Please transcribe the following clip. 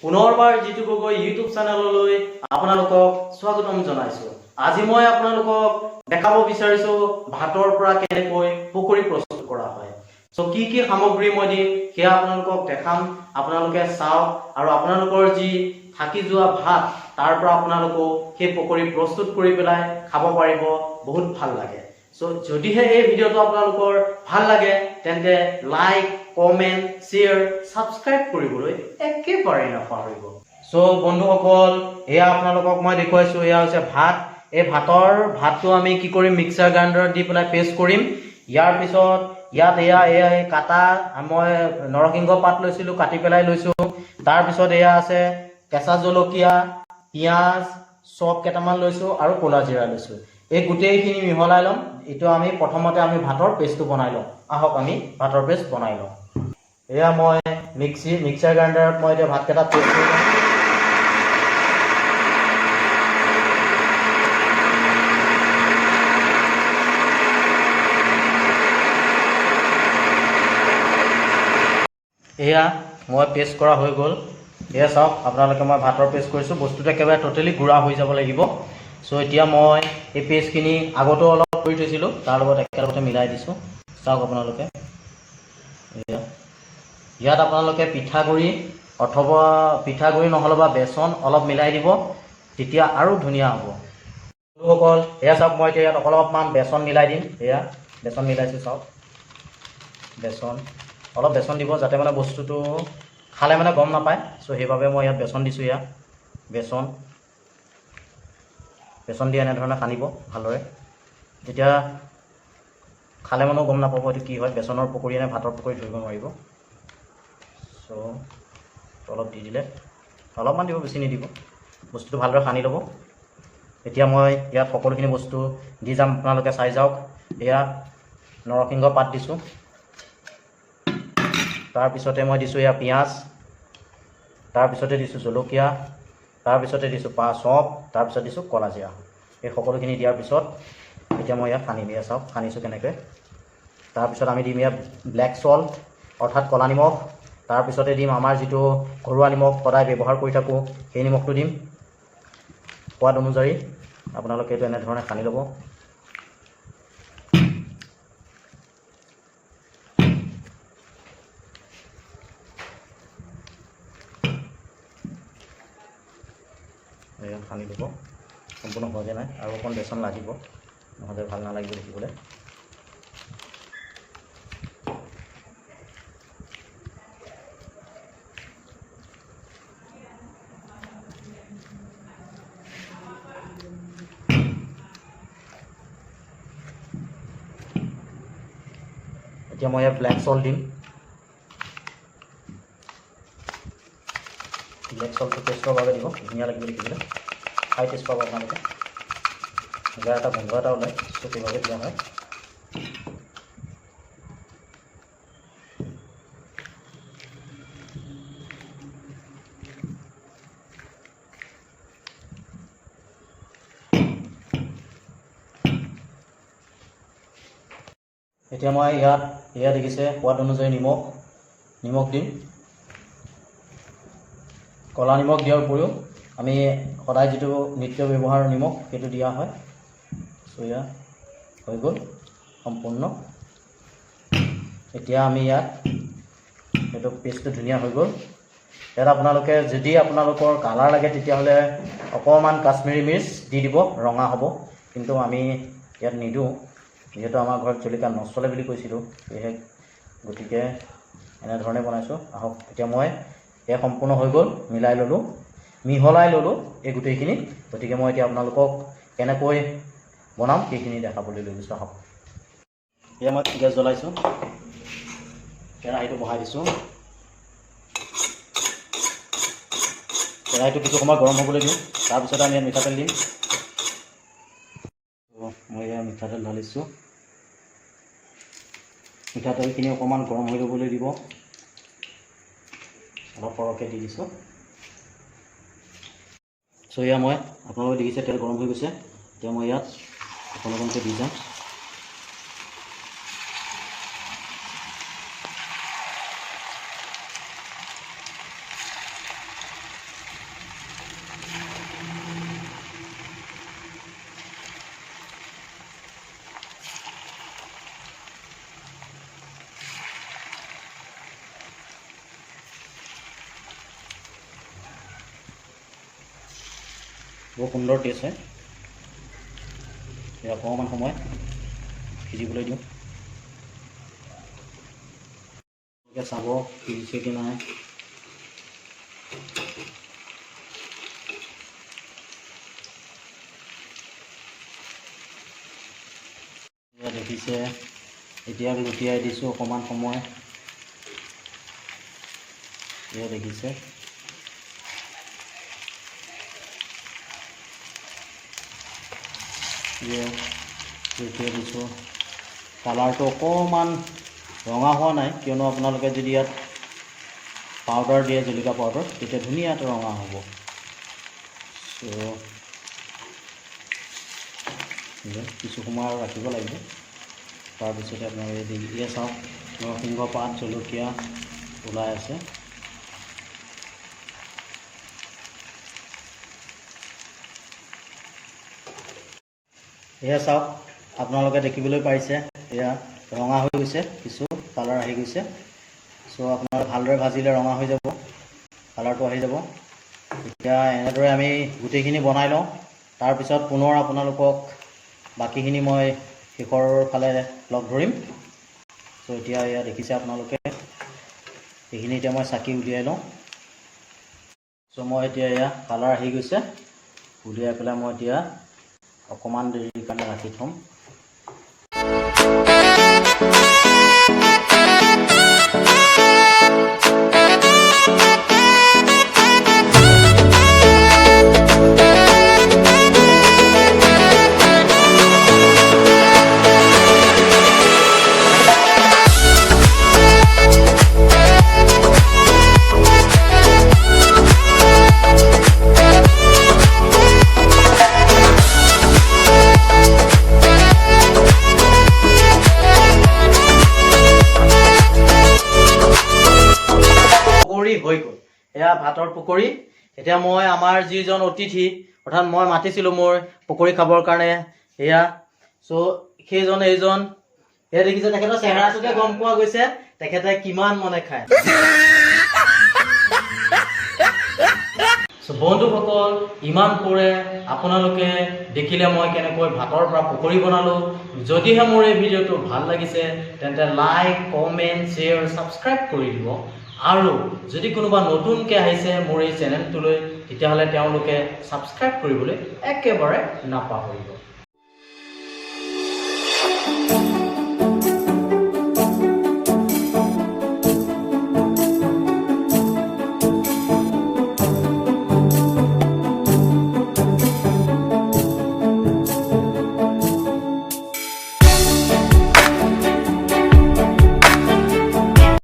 পুনৰবাৰ জিতু গগৈ ইউটিউব চেনেললৈ আপোনালোকক স্বাগতম জনাইছো। আজি মই আপোনালোকক দেখাব বিচাৰিছো ভাতৰ পৰা কেনেকৈ পকৰি প্ৰস্তুত কৰা হয়। চ' কি কি সামগ্ৰী মই দিম, সেয়া আপোনালোকক দেখাম। আপোনালোকে চাওক আৰু আপোনালোকৰ যি থাকি যোৱা ভাত, তাৰ পৰা আপোনালোকেও সেই পকৰি প্ৰস্তুত কৰি পেলাই খাব পাৰিব। বহুত ভাল লাগে। চ' যদিহে এই ভিডিঅ'টো আপোনালোকৰ ভাল লাগে, তেন্তে লাইক, কমেণ্ট, শ্বেয়াৰ, ছাবস্ক্ৰাইব কৰিবলৈ একেবাৰেই নাপাহৰিব। চ' বন্ধুসকল, এয়া আপোনালোকক মই দেখুৱাইছোঁ, এয়া হৈছে ভাত। এই ভাতটো আমি কি কৰিম? মিক্সাৰ গ্ৰাইণ্ডাৰত দি পেলাই পেষ্ট কৰিম। ইয়াৰ পিছত ইয়াত এয়া এই কাটা মই নৰসিংহ পাত লৈছিলোঁ, কাটি পেলাই লৈছোঁ। তাৰপিছত এয়া আছে কেঁচা জলকীয়া, পিঁয়াজ, চপ কেইটামান লৈছোঁ আৰু ক'লা জিৰা লৈছোঁ। এই গোটেইখিনি মিহলাই ল'ম। এইটো আমি প্ৰথমতে আমি ভাতৰ পেষ্টটো বনাই লওঁ। আহক, আমি ভাতৰ পেষ্ট বনাই লওঁ। এয়া মই মিক্সাৰ গ্ৰাইণ্ডাৰত মই এতিয়া ভাতকেইটা পেষ্ট কৰি ল'ম। এয়া মই পেষ্ট কৰা হৈ গ'ল। এয়া চাওক আপোনালোকে, মই ভাতৰ পেষ্ট কৰিছোঁ। বস্তুটো একেবাৰে ট'টেলি গুড়া হৈ যাব লাগিব। চ' এতিয়া মই এই পেষ্টখিনি আগতেও অলপ কৰি থৈছিলোঁ, তাৰ লগত একেলগতে মিলাই দিছোঁ। চাওক আপোনালোকে, এয়া ইয়াত আপোনালোকে পিঠাগুড়ি অথবা পিঠাগুড়ি নহ'লে বা বেচন অলপ মিলাই দিব, তেতিয়া আৰু ধুনীয়া হ'ব। বন্ধুসকল, এয়া চাওক, মই এতিয়া ইয়াত অলপমান বেচন মিলাই দিম। এয়া বেচন মিলাইছোঁ, চাওক। বেচন অলপ বেচন দিব, যাতে মানে বস্তুটো খালে মানে গম নাপায়। চ' সেইবাবে মই ইয়াত বেচন দিছোঁ। ইয়াত বেচন বেচন দি এনেধৰণে সানিব ভালদৰে। তেতিয়া খালে মানেও গম নাপাব এইটো কি হয়, বেচনৰ পকৰি নে ভাতৰ পকৰি ধৰিব নোৱাৰিব। চ' অলপ দি দিলে, অলপমান দিব, বেছি নিদিব। বস্তুটো ভালদৰে সানি ল'ব। এতিয়া মই ইয়াত সকলোখিনি বস্তু দি যাম, আপোনালোকে চাই যাওক। এয়া নৰসিংহ পাত দিছোঁ। তাৰপিছতে মই দিছোঁ এয়া পিঁয়াজ, তাৰপিছতে দিছোঁ জলকীয়া, তাৰপিছতে দিছোঁ চপ, তাৰপিছত দিছোঁ ক'লা জিৰা। এই সকলোখিনি দিয়াৰ পিছত এতিয়া মই ইয়াত সানিম। এয়া চাওক, সানিছোঁ কেনেকৈ। তাৰপিছত আমি দিম ইয়াত ব্লেক চল্ট, অৰ্থাৎ ক'লা নিমখ। তাৰপিছতে দিম আমাৰ যিটো ঘৰুৱা নিমখ সদায় ব্যৱহাৰ কৰি থাকোঁ, সেই নিমখটো দিম সোৱাদ অনুযায়ী। আপোনালোকে এইটো এনেধৰণে সানি ল'ব। এয়া সানি ল'ব। সম্পূৰ্ণ হোৱাগৈ নাই, আৰু অকণ বেচন লাগিব, নহ'লে ভাল নালাগিব দেখিবলৈ। এতিয়া মই ইয়াত ব্লেক চল্ট দিম। ব্লেক চল্টটো টেষ্টৰ বাবে দিব, ধুনীয়া লাগিব দেখিবলৈ, খাই টেষ্ট পাব আপোনালোকে। ইয়াৰ এটা গোন্ধ এটা ওলায়, চ' সেইবাবে দিয়া হয়। এতিয়া মই ইয়াত, এয়া দেখিছে, সোৱাদ অনুযায়ী নিমখ দিম। ক'লা নিমখ দিয়াৰ উপৰিও আমি সদায় যিটো নিত্য ব্যৱহাৰ নিমখ, সেইটো দিয়া হয়। চ' এয়া হৈ গ'ল সম্পূৰ্ণ। এতিয়া আমি ইয়াত সেইটো পেষ্টটো ধুনীয়া হৈ গ'ল। ইয়াত আপোনালোকে যদি আপোনালোকৰ কালাৰ লাগে, তেতিয়াহ'লে অকণমান কাশ্মীৰী মিৰ্চ দি দিব, ৰঙা হ'ব। কিন্তু আমি ইয়াত নিদিওঁ, যিহেতু আমাৰ ঘৰত জলকীয়া নচলে বুলি কৈছিলোঁ, সেয়েহে গতিকে এনেধৰণে বনাইছোঁ। আহক, এতিয়া মই এয়া সম্পূৰ্ণ হৈ গ'ল, মিলাই ল'লোঁ, মিহলাই ল'লোঁ এই গোটেইখিনি। গতিকে মই এতিয়া আপোনালোকক কেনেকৈ বনাম, সেইখিনি দেখাবলৈ লৈ গৈছোঁ। আহক। এয়া মই গেছ জ্বলাইছোঁ, কেৰাহীটো বহাই দিছোঁ। কেৰাহীটো কিছু সময় গৰম হ'বলৈ দিওঁ, তাৰপিছতে আমি ইয়াত মিঠাতেল দিম। মই এয়া মিঠাতেল ঢালিছোঁ। মিঠাতেলখিনি অকণমান গৰম হৈ ল'বলৈ দিব, অলপ সৰহকৈ দি দিছোঁ। চ' এয়া মই আপোনালোকে দেখিছে, তেল গৰম হৈ গৈছে। এতিয়া মই ইয়াত অকণ অকণকৈ দি যাম। বৰ সুন্দৰ টেষ্ট হয়। অকণমান সময় সিজিবলৈ দিওঁ, চাব সিজিছে কি নাই। দেখিছে এতিয়া লুটিয়াই দিছোঁ অকণমান সময়। এয়া দেখিছে লুটিয়াই দিছোঁ। কালাৰটো অকণমান ৰঙা হোৱা নাই, কিয়নো আপোনালোকে যদি ইয়াত পাউডাৰ দিয়ে, জলকীয়া পাউডাৰ, তেতিয়া ধুনীয়া এটা ৰঙা হ'ব। চ' কিছু সময় আৰু ৰাখিব লাগিব। তাৰপিছতে আপোনালোকে এয়া চাওক, নৰসিংহ পাত, জলকীয়া ওলাই আছে। এয়া চাওক, আপোনালোকে দেখিবলৈ পাইছে এয়া ৰঙা হৈ গৈছে, কিছু কালাৰ আহি গৈছে। চ' আপোনালোকে ভালদৰে ভাজিলে ৰঙা হৈ যাব, কালাৰটো আহি যাব। এতিয়া এনেদৰে আমি গোটেইখিনি বনাই লওঁ, তাৰপিছত পুনৰ আপোনালোকক বাকীখিনি মই শেষৰ ফালে লগ ধৰিম। চ' এতিয়া এয়া দেখিছে আপোনালোকে, এইখিনি এতিয়া মই চাকি উলিয়াই লওঁ। চ' মই এতিয়া এয়া কালাৰ আহি গৈছে, উলিয়াই পেলাই মই এতিয়া অকণমান দেৰিৰ কাৰণে ৰাখি থ'ম। পকৰি হৈ গ'ল, এয়া ভাতৰ পকৰি। এতিয়া মই আমাৰ যিজন অতিথি, অৰ্থাৎ মই মাতিছিলোঁ মোৰ পকৰি খাবৰ কাৰণে, এয়া চ' সেইজন এইজন, এয়া দেখিছে তেখেতৰ চেহেৰাটোতে গম পোৱা গৈছে তেখেতে কিমান মনে খায়। চ' বন্ধুসকল, ইমান পৰে আপোনালোকে দেখিলে মই কেনেকৈ ভাতৰ পৰা পকৰি বনালোঁ। যদিহে মোৰ এই ভিডিঅ'টো ভাল লাগিছে তেন্তে লাইক, কমেণ্ট, শ্বেয়াৰ, ছাবস্ক্ৰাইব কৰি দিব। আৰু যদি কোনোবা নতুনকৈ আহিছে মোৰ এই চেনেলটোলৈ, তেতিয়াহ'লে তেওঁলোকে ছাবস্ক্ৰাইব কৰিবলৈ একেবাৰে নাপাহৰিব।